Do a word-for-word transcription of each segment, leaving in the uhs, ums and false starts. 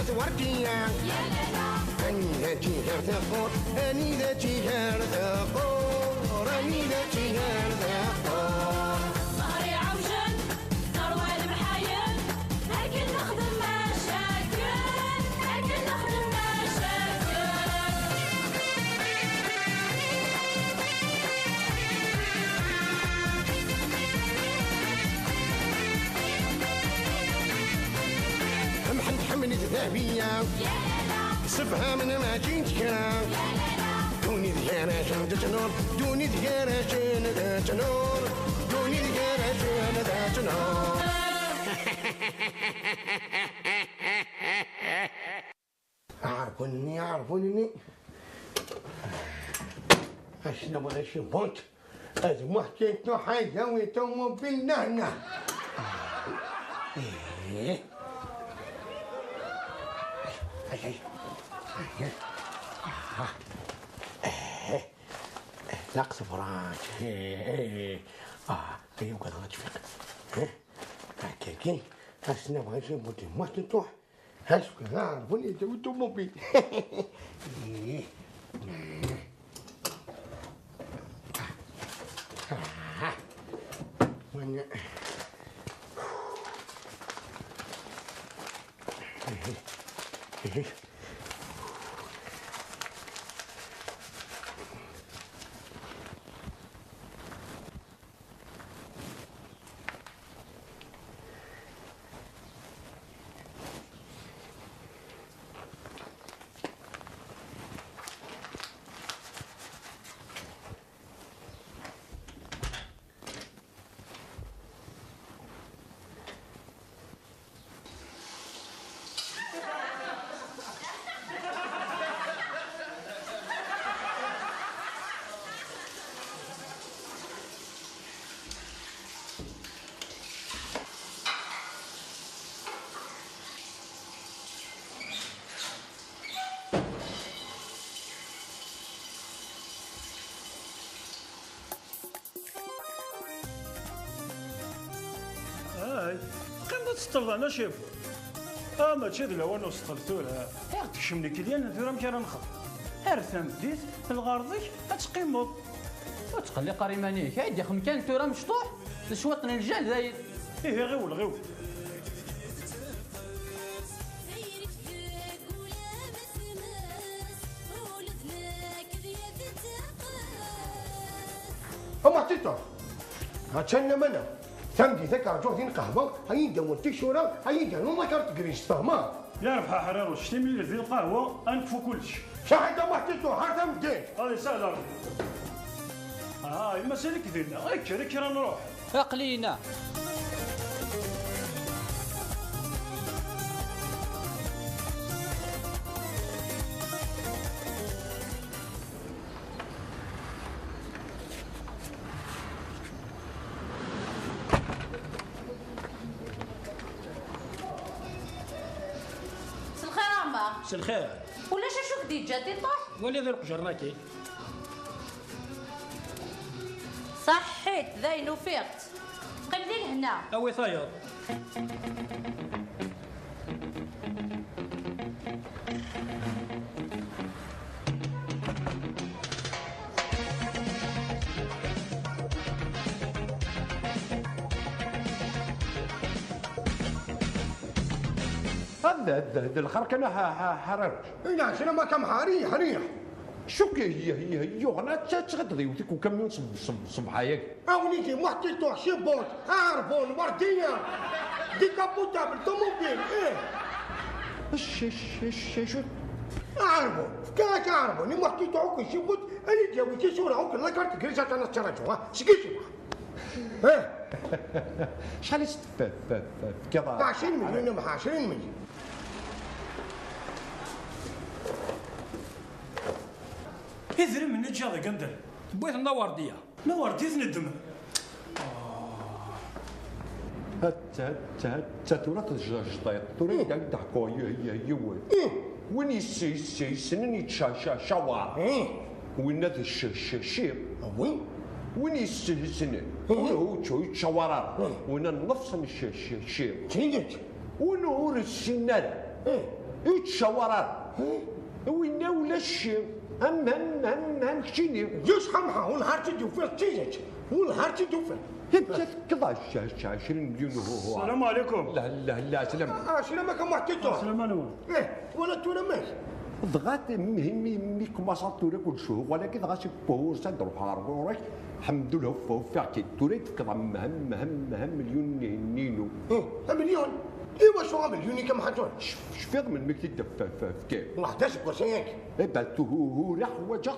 Twerkiya. Anida tt-iger teqqur, anida tt-iger teqqur, anida tt-iger teqqur. Ḍhri ɛewjen, nerwa lemḥayen, akken nexdem macaken, akken nexdem macaken. Mḥend ḥemmlet Dahbiya. Sefhamen mačči d kra. Duni d gar-asen d ttnur, duni d gar-asen d ttnur, duni d gar-asen d ttnur. Ɛerfuni, ɛerfuni. Ass-n abɣi cibut. Ad muḥ kan tuḥaǧa wi ṭumubil nehna. Eh. Ay, ay. Ay, ay. Ah. Eh. Laq tebrat. Eh, eh. Ah, ay, ugadeɣ ad tfiq. Eh? Akkagi. Ass-n abɣi cibut, muḥ kan tuḥ. Acu kan, ah, buni, tu, tu, mobil. Ay, qqim ad teṭṭleḍ, a Cibut. Ah, mačči d lawan useṭṭel tura. Aɣ-d-kcem nekk d yan tura, amek ara nexdem? Ar tameddit, lɣerḍ-ik ad teqqimeḍ. Ur tqelliq ara iman-ik, ay d-ixem kan tura mecṭuḥ, d cwiṭ n ljal dayen. Ihi ɣiwel, ɣiwel. Ama tito, ha-tt-an lamana. Tameddit ad k-rǧuɣ din qahwa, ad yi-d-tawiḍ tisura, ad yi-d-ternuḍ la carte grise, tfehmeḍ? Yerbeḥ a Ḥriruc, timlilit di lqahwa, ad nekfu kullec. Saḥit a Muḥ Tito, ḥar tameddit! Ay, sahel a Rebbi. Ah, mazal-ik dinna, kker, kker ad nruḥ. Aql-i dinna. S lxir a Ɛmer. S lxir. Ulac acu k-d-yeǧǧa tiṭuḥ? Wali di lqejr-naki. Ṣaḥḥit, dayen ufiɣ-tt. Qqim di lehna. Awi tayeḍ. هذا هذا هذا الخر كان حرر. إلا عشنا ما كان حريح حريح. شو كي هي هي هي غنا تشغد ذي وتك وكم يوم صب صب صب حياك. Awniti muḥ tiṭuḥ cibut, aɛerbun, werdiya, décapotable, ṭumubil, ih. Ec ec ec ec. Aɛerbun, fkiɣ-ak aɛerbun i muḥ tiṭuḥ akked cibut, ad yi-d-yawi tisura akked la carte grise, atan ad ttṛaǧuɣ, ha, seg-i cibut. Ih. Acḥal i s-tefkiḍ? Ɛecrin melyun, a Muḥ, ɛecrin melyun. Idrimen i ǧǧiɣ deg anda? Tewwi-ten la werdiya. La werdiya i ten-iddmen. Hatta, hatta, hatta tura tejjṭiṭ. Tura yedda ad d-ḥkuɣ y-, y-, yiwen. Win yess-, yess-, yessnen yettca-, ca-, cawar. Winna d cc-, cc-, ciṭ. Win yessnen. Win ur yettcawar ara. Winna nnefṣ n cc-, cc-, ciṭ. Win ur yessin ara. Ur yettcawar ara. Winna ulac cci. Am, am, am, am keččini. Ǧǧet ḥamḥa, ur nehar tt-id-tufiḍ d tidet. Ur nehar tt-id-tufiḍ. Tebda tekkeḍ ɛecrin milyun. Ho, ho. Sslam ɛlikum. La, la, la, sslam. Ah, sslam-ik a Muḥ Tiṭuḥ. Sslam-nwen. Eh, twalaḍ tura amek? Dɣa mi, mi, mi kumaṣaḍ tura kul ccuhwal-agi, dɣa seg wahur s ad ruḥeɣ ɣer ɣur-k, ḥemdullah, uffiɣ-k-id. Tura i tefkiḍ am, am, am, am milyun-nni-inu. Eh, amelyun? Iwacu amelyun-ik a Muḥ Tiṭuḥ? Cfiɣ melmi k-t-id-fkiɣ. Wellah d aseggas ayagi. Eh ben, tura ḥwaǧeɣ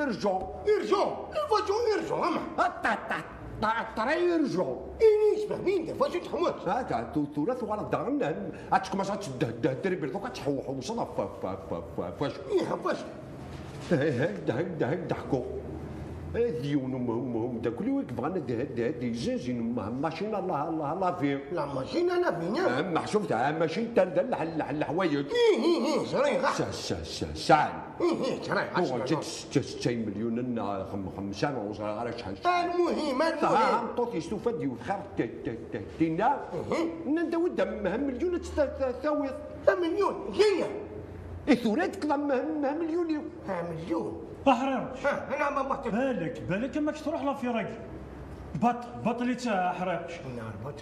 urgent. Urgent? Iwacu urgent, a Muḥ? Ah, ta, ta, ta, très urgent. Ini, sfehmi-yi-d, iwacu teḥwaǧ? Ah, ta, tu-, tura tuɣaleḍ daɣen, em, ad tkumaṣ ad teddehdeh, derbi, donc ad tḥewḥewṣeḍ ɣef, ɣef, ɣef, ɣef, ɣef wacu? Ih, ɣef wacu? Eh, eh, eh, eh, eh, ḥkuɣ. Eh, d yiwen um-, um-, umeddakel-iw i yebɣan ad, ad, ad yezzenzen ma-, macine à la, à la, à laver. La machine à laver, ya? Eh, meḥsub tamacint tarda leḥ-, leḥ-, leḥwayeǧ. Ih, ih, ih, ẓriɣ. Sa-, sa-, sa-, sɛan. Ih, ih, ẓriɣ. Uɣal ǧǧet setta, setta imelyunen neɣ xem-, xemsa, ur ẓriɣ ara acḥal. Almuhim, almuhim. Tameṭṭut-is tufa-d yiwet xir t-, t-, t-, tinna. Ih. Nnan-d awi-d am, am melyun ad t-, t-, tawiḍ. Amelyun, yaya. I tura i d-teṭṭlam melyun-iw. Amelyun. Aḥriṛ. Ha, anɛam a Muḥ Tiṭuḥ. Balak, balak ama k-truḥ lafir-agi. Baṭ-, baṭel-itt a Aḥriṛ.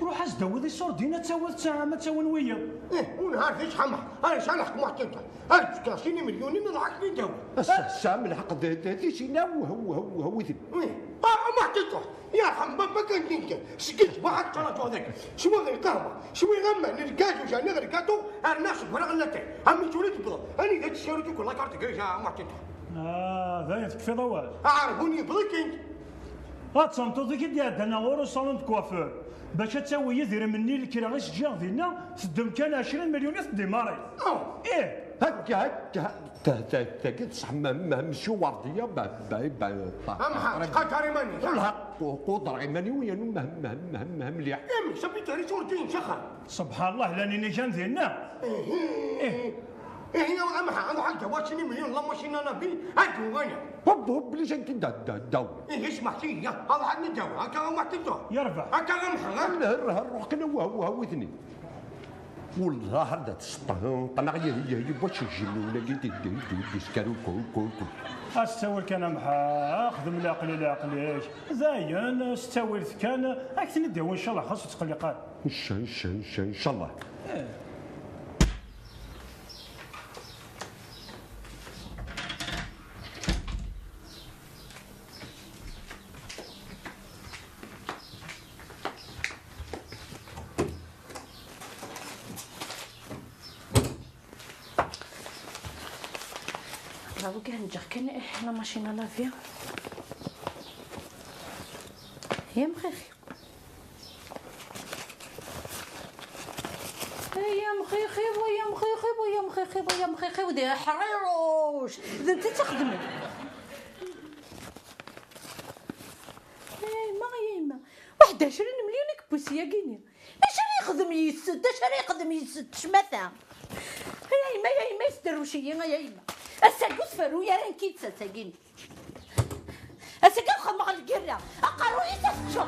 Ruḥ-as-d awiḍ iṣurdiyen ad tawiḍ ttɛam ad tawin wiyaḍ. Ih, ur nehar di ttḥama. Ay, s lḥeqq Muḥ Tiṭuḥ. Ad d-fkeɣ sin imelyunen ad ruḥeɣ ad ten-id-awiɣ. Ass-a, tesɛam lḥeqq d, d, d tisin, awh, awh, awh, awh, awh. Ih, a, a Muḥ Tiṭuḥ. Yerḥem baba-k a ntinkan, seg ṣṣbeḥ ad ttṛaǧuɣ dagi. Swiɣ lqahwa, swiɣ aman, lgaz ujaneɣ lgaṭu, rniɣ seg waraɣ n latay. Am tura tewwḍeḍ, anida tt-tessaruḍ akk la carte grise a Muḥ Tiṭuḥ? Ah, dayen tekfiḍ awal. Aɛerbun yewweḍ-ik-id. Ah, d tameṭṭut-ik i d-iɛeddan ɣur usalon de coiffure bac ad tawi idrimen-nni i lekra i s-ǧǧiɣ dinna, teddem kan ɛecrin melyun i tdimari. Oh. Ih. Hakka, hakka. Ta-, ta-, tagi d ṣṣeḥ, ma, ma, Monsieur Wardiya, ba, ba, ba, ba. Amḥa, ttqadar iman-ik. Lḥeqq, qu-, qudreɣ iman-iw, yernu meh-, meh-, meh-, meh-, mliḥ. Ih, mais ça peut être sur le din, s axxam. Subḥan Allah, llan inigan dinna. Ih. Ih, amḥa, ad ruḥeɣ ad d-awiɣ sin imelyun, la machine à laver, ad d-uɣaleɣ. Hop, hop, les gens qui da-, da-, daw. Ih, ismaḥ-iyi, ad ruḥeɣ ad d-awiɣ, akka a Muḥ Tiṭuḥ. Yerbeḥ. Akka amḥa, ha? Ruḥ kan, awah, awah, awah-iten. Wellah ad d-tesṭehnṭeneɣ yah, yah, yewwa-tt ijemmiwen-agi d, d, d, d, d, iskar ukul, ukul, ukul. A s ttawil kan a Mḥa, xdem leɛqel i leɛqel-ik. Dayen, s ttawil kan, ad k-ten-id-yawi ncallah, xas ur ttqelliq ara. Nca-, nca-, nca-, ncallah. Eh. Bravo, كان جاك كان إيه la machine à laver. يا مخيخي. يا مخيخي، ويا مخيخي، ويا مخيخي، ويا مخيخي، ودي حريروش. إذا أنت تخدمي. يا يما، يا يما. واحد عشرين مليون يكبوس يا كيني. اش راه يخدم يسد؟ اش راه يخدم يسد؟ شماثة. يا يما، يا يما، يستروشي، يا يما. الساقوس فرو يا راه كيت ساقين. الساقا خمغ القرة. أقروي تسجو.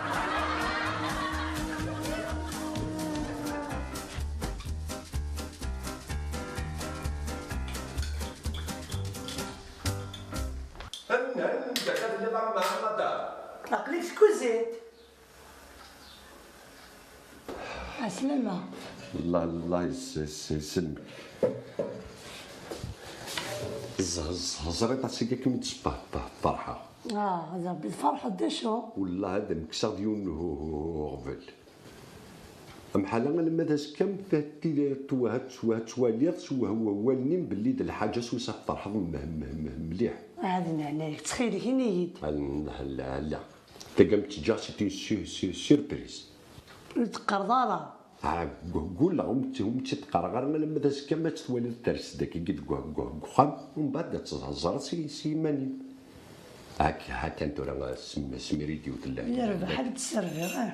هن، هن، دخل لي ضرب مع المطار. أقلك سكوزيت. عسلامة. الله، الله يس-، يس-، يسلمك. ز-، ز-، زريت عساكي كم تصبح ب-، فرحة. آه، هذا بالفرحة دشو. والله هذا مكسر ديون هو، هو، هو غفل. أم حالا لما داز كم ت-، ت-، توها، توها، تواليض، توها هو والنين باللي د الحاجة سوسة فرحة م-، م-، م-، مليح. هذا نعناع، تخيلي هنا يد. هلا، هلا، هلا. تقام تجاه سيتي سي-، سي-، سيربريز. نتقرض راه. ها، قو-، قول لها، أم ت-، أم تتقرغر، أنا لما داز كم ما تتوالي الدرس داك، قد قو-، قو-، قو-، خام، ومن بعد تزهزر سي-، سيمانين. هاك، هاك أنت راه سم-، سميري ديوت الله. يا ربي، حال تسرغي، آه.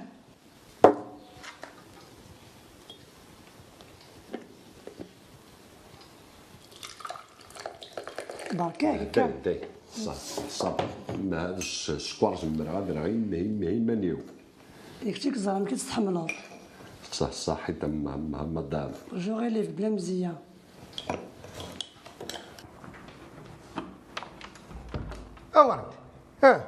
بركة هكا. داي، داي. صح، صح، صح. ما هذا الس-، السكر زمر غادر غير ما، ما، ما نيو. يكتيك زعما كي تستحملوا. صح، صح، حيت ما، ما، ما دام. جو غير لي بلا مزية. Awer. Ha.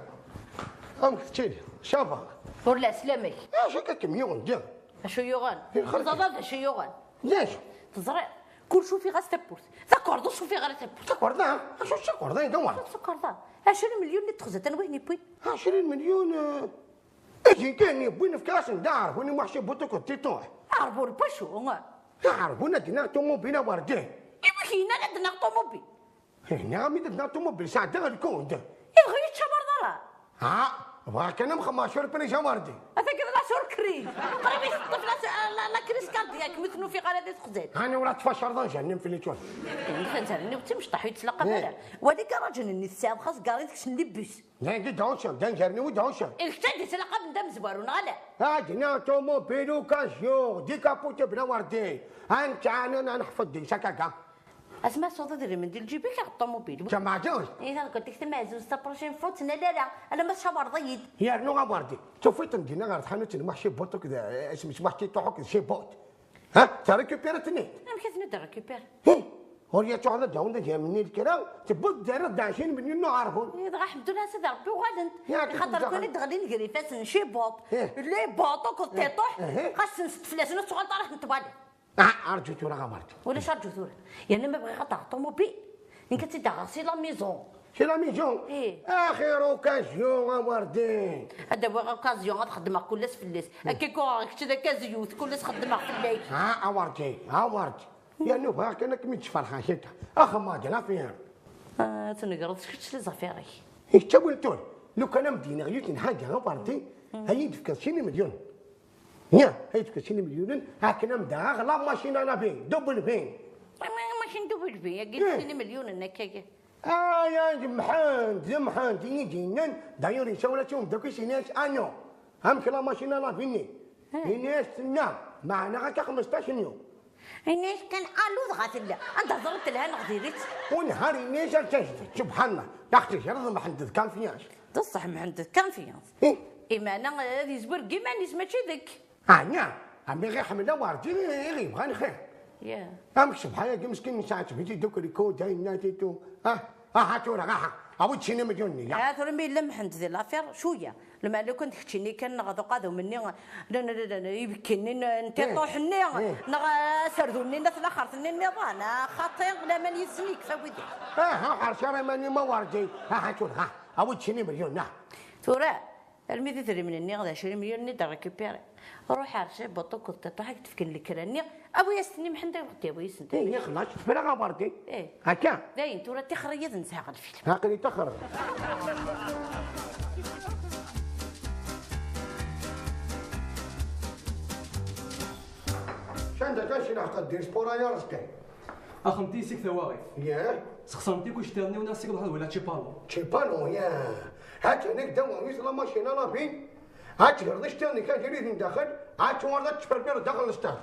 Amek tettili? Ça va? Ur la, sslam-ik. Acu akka kem-yuɣen da? Acu yuɣen? Teẓriḍ d acu yuɣen? D acu? Teẓriḍ, kul ufiɣ-as tawwurt. Takerḍa ur ufiɣ ara tawwurt. Takerḍa? Acu d takerḍa-agi? Acu d takerḍa? Ɛecrin melyun i d-texzat, anwa i ten-yewwin? Ɛecrin melyun, eh, ihi kan yewwin, fkiɣ-asen-d aɛerbun i Muḥ Cibuṭ akked Tiṭuḥ. Aɛerbun n wacu? Aɛerbun ad d-naɣ ṭumubil a Werdiya. Iwakken ad d-naɣ ṭumubil? Nniɣ-am-id ad d-naɣ ṭumubil, sɛeddaɣ lkund. Ibɣa yečča merḍara. Ha, bɣiɣ kan am xemɛecr priz a Werdiya. Ata kif la surcrise. Qrib i teṭṭef la, la, la crise cardiaque, mi ten-ufiɣ ara di texzant. Ɛni ur tfacereḍ anjerni fell-i tura? Anjerni d timecṭaḥ ur yettlaqab ara. Wali agaṛaj-nni tesɛiḍ xas gaṛi deg-sen les bus. Dagi d ɛucen, d anjerni-w d ɛucen. D kečč ay d-yettlaqaben d amezwaru, neɣ ala? Ad d-naɣ ṭumubil occasion, décapotable a Werdiya. Ad nettɛanan, ad neḥfeḍ deg-s akka. Asma tesɛuḍ idrimen di lǧib-ik, aɣ ṭumubil. Ǧameɛ ǧameɛ. Ihi, tameddit-ik tamaɛzuzt, la prochaine fois, ur ttnal ara, alamma tcawareḍ-iyi-d. Yernu a Werdiya, tufiḍ-ten dinna ɣer tḥanut n Muḥ Cibuṭ akked, eh, isem-is Muḥ Tiṭuḥ akked Cibuṭ. Ha? Terrécupéreḍ-ten-id? Amek ad ten-id-terrécupéreḍ? Hi! Ur yettuɣal ad d-awen-d ad yamni lekra, tewwiḍ-d terriḍ-d ɛecrin melyun n uɛerbun. Dɣa ḥemdullah s Rebbi uɣalen-d. Yak, ixaṭer ixaṭer kan i d-ɣlin gar ifassen n Cibuṭ, Cibuṭ akked Tiṭuḥ, xas sens fell-asen ur ttuɣaleḍ ara ad ten-twaliḍ. Ah, arǧu tura a Werdiya. Ulac arǧu tura. Yerna ma bɣiɣ ad d-aɣeɣ ṭumubil, nekk ad tt-id-aɣeɣ si la maison. Si la maison? Ih. Axir occasion a Werdiya. Ad d-awiɣ occasion, ad xeddmeɣ kul ass fell-as. Akka i k-uɣeɣ kečč d akazyut, kul ass xeddmeɣ fell-ak. Ah, a Werdiya, a Werdiya. Yernu bɣiɣ kan ad kem-id-sferḥeɣ cwiṭ. Axemmad la fière. Ah, ad tnegreḍ kečč s les affaires-ik. Yettawil tura. Lukan am d-iniɣ yiwet n lḥaǧa a Werdiya, ad yi-d-tefkeḍ sin imelyunen. Ya, ay tefka sin imelyunen, akken am daɣ la machine à laver, double V. Ma, ma, machine double V, agi d sin imelyunen akka-agi. Ay, ay, d Mḥend, d Mḥend, i yi-d-yennan, d'ailleurs, yessawel-as i umeddakel-is, yenna-yas, ah non, amek la machine à laver-nni? Yenna-yas, tenna, meɛna akka xmesṭac n yum. Yenna-yas kan, alu dɣa tella, anda ẓriɣ telha neɣ diri-tt? Ur nehhar, yenna-yas, ar tajdidt, subḥanallah, aql-i ẓriɣ d Mḥend d confiance. D ṣṣeḥ, Mḥend d confiance. Ih. Imeɛna ad yezwir deg yiman-is, mačči deg. Ɛni, am iɣ iḥemmel a Werdiya, iɣ yebɣan xir. Ya. Amek cebḥa-agi meskin nesɛa-tt bidi dukri ko, dayen nati tu. Ah, aha tura, aha. Awi-d sin imelyunen-nni, ya. Ah, tura mi yella Mḥend di l'affaire, cwiya. Lemɛella kan d keččini kan, neɣ d uqadum-nni, n, n, n, n, ibekki-nni, n, n tiṭuḥ-nni, neɣ aserdun-nni, n at laxert-nni nniḍen. Ah, xaṭi, laman yid-sen yekfa wid-a. Aha, ḥerci ara iman-im a Werdiya. Aha tura, aha. Awi-d sin imelyunen, ah. Tura, Almi d idrimen-nni d ɛecrin melyun i d-récupérer. Ruḥ ar Cibuṭ akked Tiṭuḥ ad k-d-fken lekra-nni, awi-as-ten i Mḥend ad d-yawi yis-sen. Ihi xlaṣ, tefra a Werdiya. Ih. Akka? Dayen, tura tixer-iyi ad nseɣ lfilm. Aql-i ttaxreɣ. Canda kan si lḥeqqa d dispora ya Rezqi. Axemt-iyi seg tawaɣit. Yah? Sxeṣrent akk iceṭṭiḍen-iw, neɣ seg lḥeḍ wala čipalon. Čipalon, yah. Ha-tt-an ak-d awaɣit la machine à laver. Ad tegreḍ iceṭṭiḍen-ik ad irid n daxel, ad tuɣaleḍ ad tferfireḍ daxel n lsṭad.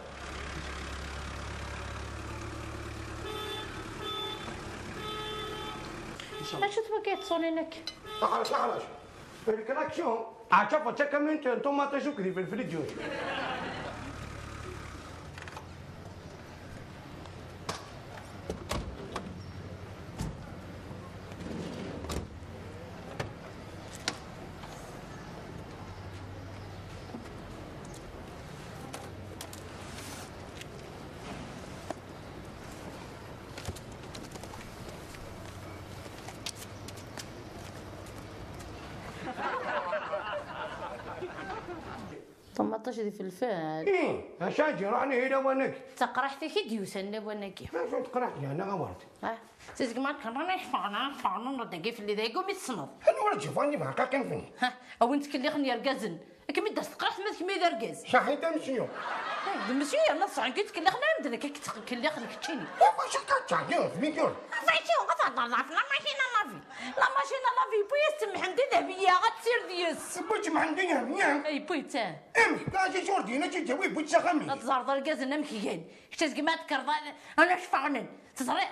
Acu-t wagi yettṣunin akka? Aḥrac, aḥrac. Lkraksyon, ɛad tafeḍ takamyunt n ṭumaṭic akked ifelfel i d-yusa. Ṭumaṭic d ifelfel. Ih, acu ad d-iruḥen ihi lawan-agi? D taqraḥt-ik i d-yusan lawan-agi. Acu n teqraḥt yerna a Werdiya? Ah, si segmi akken rran iceṭṭiḍen, iceṭṭiḍen dagi fell-i, d ayagi umi tessneḍ. Anwa ara d-yeffɣen d ibeɛqaqen fell-i? Ha, a win ttkellixen yergazen. Ad kem-id-tas teqraḥt ma d kemm i d argaz. Saḥit a mesyu. Eh, d mesyu yerna ṣṣeḥ, nekk i ttkellixen ara medden akka k-ttkellixen keččini. Iwacu akka tettɛeggiḍeḍ fell-i tura? Ẓayt-iw, ad thedreḍ ɣef la machine à laver. La machine à laver, yewwi-yas-tt Mḥend i Dehbiya, ad tessired yes. Yewwi-tt Mḥend i Dehbiya? Eh, yewwi-tt. Amek? Ɛziz ur d-yenna ad tt-id-yawi, yewwi-tt s axxam-is. Ad teẓreḍ argazen amek gan. Kečč azgem ad tekkreḍ, a, ana cfeɣnen. Teẓriḍ?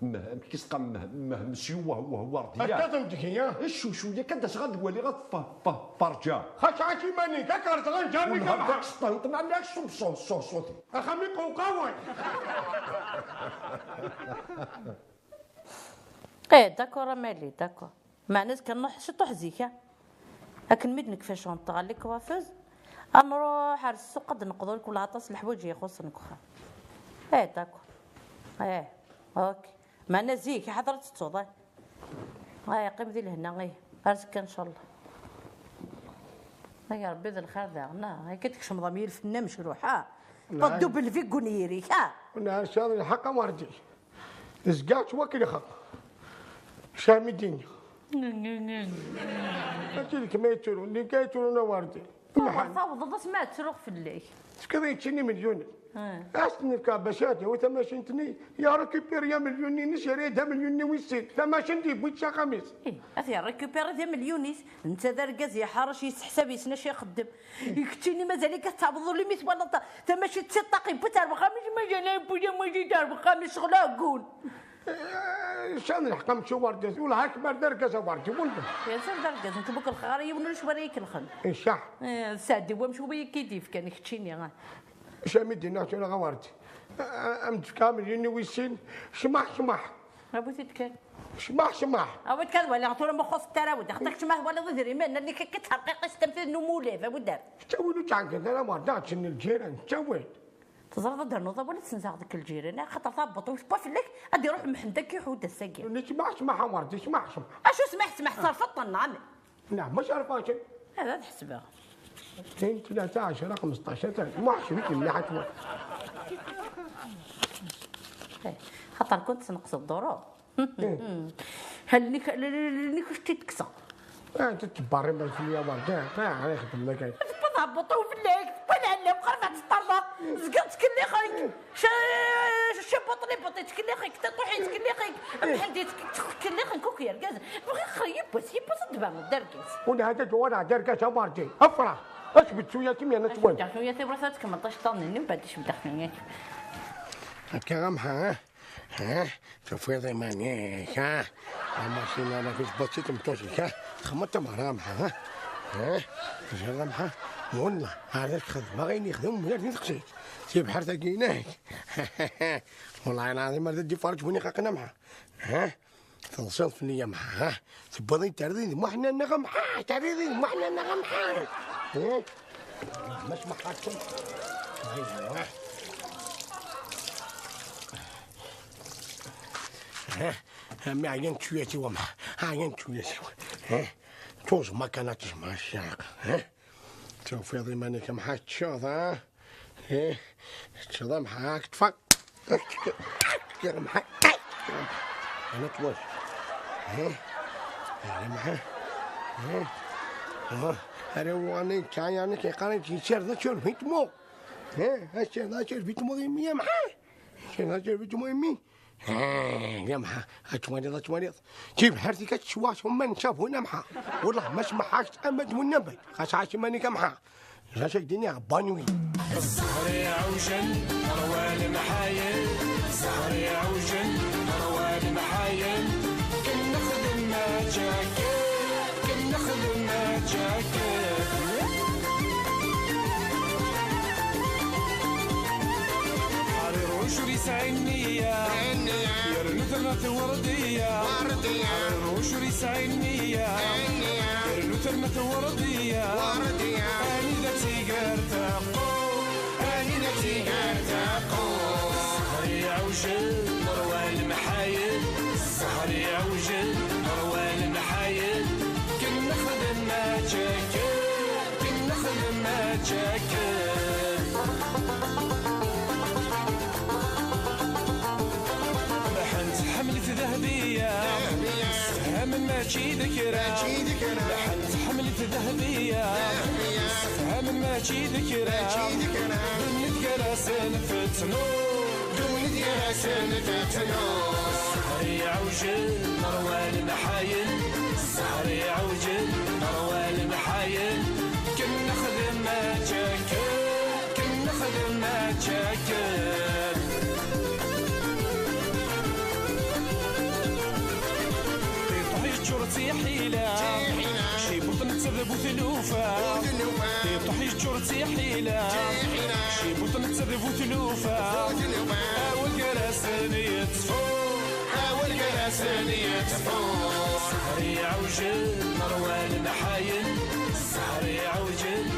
Meh, amek i s-qqaren, meh, meh, monsieur, wah, wah, Werdiya. Akka d amedya. Acu, cwiya kan d-as ɣad wali ɣef fa-, fa-, farǧa. Xas ɛac iman-ik, ad k-rẓeɣ anǧar-nni. Ur nehhar kan. Ɣef ssṭahu, tmeɛna ṣṣut, ṣṣut, ṣṣut. Axxam-ik qewqawen. Eh, d'accord, a Mali, d'accord. Meɛna azekka nruḥ ciṭuḥ zik, ha? Akken mi d-nekfa cɣent ɣer les coiffeuses, ad nruḥ ar ssuq ad d-neqḍu, kul aṭas leḥwayeǧ ixuṣṣen deg uxxam. Eh, d'accord. Eh, ok. Meɛna zik, ḥader ad tettuḍ, eh. Eh, qqim di lehna, eh. Ar azekka, ncallah. Ay Ṛebbi d lxir daɣen, ah, akka tkecmeḍ am yilef-nni amecruḥ, ah. Nɛam. Teddu belbi deg unyir-ik, ah. Nɛam, tesɛiḍ lḥeqq, a Werdi. Zgiɣ ttwakellxeɣ. Sami d-iniɣ. Mačči d kemm ay yettrun, d nekk ay yettrun a Werdi. Awer tawḍeḍ asmi ad ttruɣ fell-ak. Tefkiḍ-iyi-d sin imelyunen. Hmm. Ad as-ten-fkeɣ bac ad yawi tamacint-nni, ya récupérer amelyun-ines, yerra-d amelyun-nni wis sin. Tamacint yewwi-tt s axxam-is. Ih, ad t-yerr récupérer d amelyun-is. Netta d argaz iḥerrec, yesseḥsab, yessen acu ixeddem. I keččini mazal-ik ad tɛebdeḍ imi twalaḍ ta-, tamacint si ṭṭaq yewwi-tt ar wexxam-is, mazal yewwi tamacint ar wexxam-is, ccɣel aɛeggun. Eh, sɛan lḥeqq am Werdi, wellah akbar d argaz a Werdi, wellah. Mazal d argaz, nekk ur kelxeɣ ara yiwen, ulac wara ikelxen. Iṣaḥ. Eh, d Saɛdi wamec wi k-id-yefkan keččini, ah. Sami d-yenna tura a Werdi. Eh, am d-fkeɣ amelyun-nni wis sin, cmaḥ, cmaḥ. A bu-t-id kan. Cmaḥ, cmaḥ. A wi-d kan walaɣ tura ma xuṣ taraw-d. Axaṭer kečč ma twalaḍ idrimen, nni k-, k-, terqiq istem tid n umulab, a wi-d-ar. Ttawil ur ttɛeggiḍ ara Werdi, ad teččen lǧiran, ttawil. Teẓriḍ ad d-ternuḍ awal ad senzeɣ deg lǧiran, axaṭer tabbuṭ-iw tewwa fell-ak, ad iruḥ Mḥend ad k-iḥudd ass-agi. Nni cmaḥ, cmaḥ a Werdi, cmaḥ, cmaḥ. Acu smaḥ, smaḥ, terfeḍ-ten, neɣ? Neɣ mačči rfacen. Ad, ad ḥesbeɣ. Tin, tlata, ɛecra, xmesṭac, atan. Muḥ, cwi-k mliḥ a twa. Eh, xaṭer kent tesneqseḍ ḍuru. Eh. Halni k-, halni k-, ur tt-id-kkseɣ. Eh, tettberri ma fell-i a Werdi. Eh, ara ixeddem da kan. Tewweḍ ɣer buṭu fell-ak, tewwa lɛella, qrib ad teṭṭerḍeq. Zgiɣ ttkellixeɣ-k. Ca-, ca buṭni buṭi ttkellixeɣ-k, tiṭuḥin ttkellixeɣ-k, Mḥend ttkellixeɣ-k akk yergazen. Bɣiɣ xir yiwwas, yiwwas ad d-tbaneḍ d argaz. Ur nɛad ad uɣaleɣ d argaz a Werdi. Afrax. Acebbeɣ tuyat-im yerna ttwan. Acebbeɣ tuyat-im, ruḥ ad tkemmleḍ iceṭṭiḍen-nni, mbeɛd acebbeɣ tuyat-im. Akka a Mḥa, ha? Ha? Tufiḍ iman-ik, ha? Amasin ara fi tbati tmeṭṭut-ik, ha? Txedmeḍ tameɣra a Mḥa, ha? Ha? Tufiḍ a Mḥa? Wellah, ara k-xedmeɣ ayen yexdem umyar di teqsiṭ. Tibḥirt-agi inek. Wellah lɛaḍim ar d iferreǧ win ixaqen a Mḥa. Ha? Teḍsiḍ fell-i a Mḥa, ha? Tewwiḍ-iyi-d terriḍ-iyi d Muḥ Nanna a Mḥa, terriḍ-iyi d Muḥ Nanna a Mḥa. Eh? Mac Mḥa kem. Aywa. Eh? A mmi ɛyan tuyat-iw a Mḥa, ɛyan tuyat-iw. Eh? Tuẓma kan ad tejmeɛ ccɛaq. Eh? Tufiḍ iman-ik a Mḥa teččeḍ, ha? Eh, teččeḍ a Mḥa, ṭṭfeɣ. Teččeḍ a Mḥa. Ana twas. Eh, a Mḥa. Eh, eh, ara uɣalen yettɛayar-nni yeqqar-ak yetter d acurbit mu. Eh, acurbit mu imi a Mḥa. Acurbit mu imi. Eh, a Mḥa, ad twaliḍ, ad twaliḍ. Tibḥirt-ik ad tecwa s umman n ṣṣabun a Mḥa. Wellah ma smaḥ-ak ama d munnabet. Xas ɛac iman-ik a Mḥa. D acu ak-d-iniɣ, bonne nuit. Zzher iɛewjen, ṛwa lemḥayen. Zzher iɛewjen, ṛwa lemḥayen. Ken nexdem mačči akka, ken nexdem mačči akka. Ḥrir ucur yesɛi nniya, yernu terna twerdiya. Ḥrir ucur yesɛi nniya, yernu terna twerdiya. Anida tigar taqqu, anida tigar taqqu. Zzher iɛewjen, ṛwa lemḥayen. Zzher iɛewjen, ṛwa lemḥayen. Ken nexdem mačči akka, ken nexdem mačči akka. Mḥend tḥemmel-it Dehbiya. Dehbiya. Sefhamen mačči d kra. Mačči d kra. Mḥend tḥemmel-it Dehbiya. Dehbiya. Sefhamen mačči d kra. Mačči d kra. Ddunit gar-asen tettnu. Ddunit gar-asen tettnu. Zzher iɛewjen, ṛwa lemḥayen. Zzher iɛewjen, ṛwa lemḥayen. Ken nexdem mačči akka, ken nexdem mačči akka. Tiṭuḥ yeččur d tiḥila. Cibuṭ nettad bu tlufa. Awal gar-asen yettfu. Awal gar-asen yettfu. Ssḥer iɛewjen, ṛwan ḥayen. Ssḥer iɛewjen,